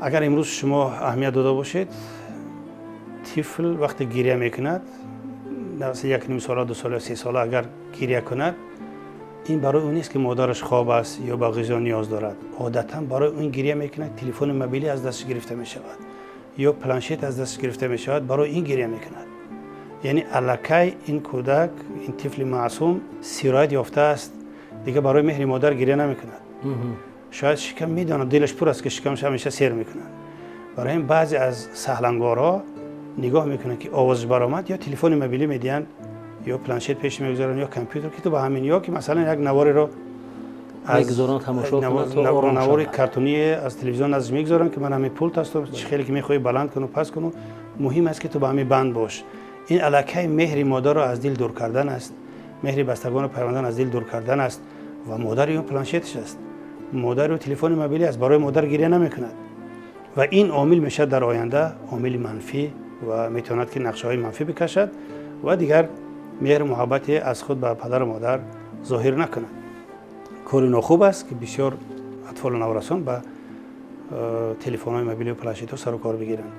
Агар имрӯз шумо аҳамият дода бошед, тифл вақте гиря мекунад, 1,5 сола, 2 сола, 3 сола, агар гиря кунад, ин барои он нест, ки модараш хоб аст ё ба ғизо ниёз дорад. Одатан барои он гиря мекунад, телефони мобилӣ аз дасташ гирифта мешавад ё планшет аз дасташ гирифта мешавад, барои ин гиря мекунад. Яъне аллакай ин кӯдак, ин тифли маъсум сироят ёфтааст, дигар барои меҳри модар гиря намекунад. Шояд шикам медонад, дилаш пур аст, ки шикамаш ҳамеша сер мекунад. Барои ҳамин баъзе аз саҳлангорҳо нигоҳ мекунанд, ки овозаш баромад, ё телефони мобилӣ медиҳанд, ё планшет пеш мегузоранд, ё компютер, ки ту ба ҳамин, ё ки масалан як навориро навори картуние аз телевизион аз мегузоранд, ки ман ҳамин пулт ҳастам, чӣ хеле ки мехоҳӣ баланд куну паст куну, муҳим аст, ки ту ба ҳамин банд бош. Ин аллакай меҳри модарро аз дил дур кардан аст, меҳри бастагону пайвандан аз дил дур кардан аст. Ва модари ӯ планшеташ аст, модари ӯ телефони мобилӣ аст, барои модар гиря намекунад. Ва ин омил мешавад дар оянда омили манфӣ ва метавонад, ки нақшаҳои манфӣ бикашад ва дигар меҳру муҳаббате аз худ ба падару модар зоҳир накунад. Кори нохуб аст, ки бисёр атфолу наврасон ба телефонҳои мобилию планшетҳо сару кор бигиранд.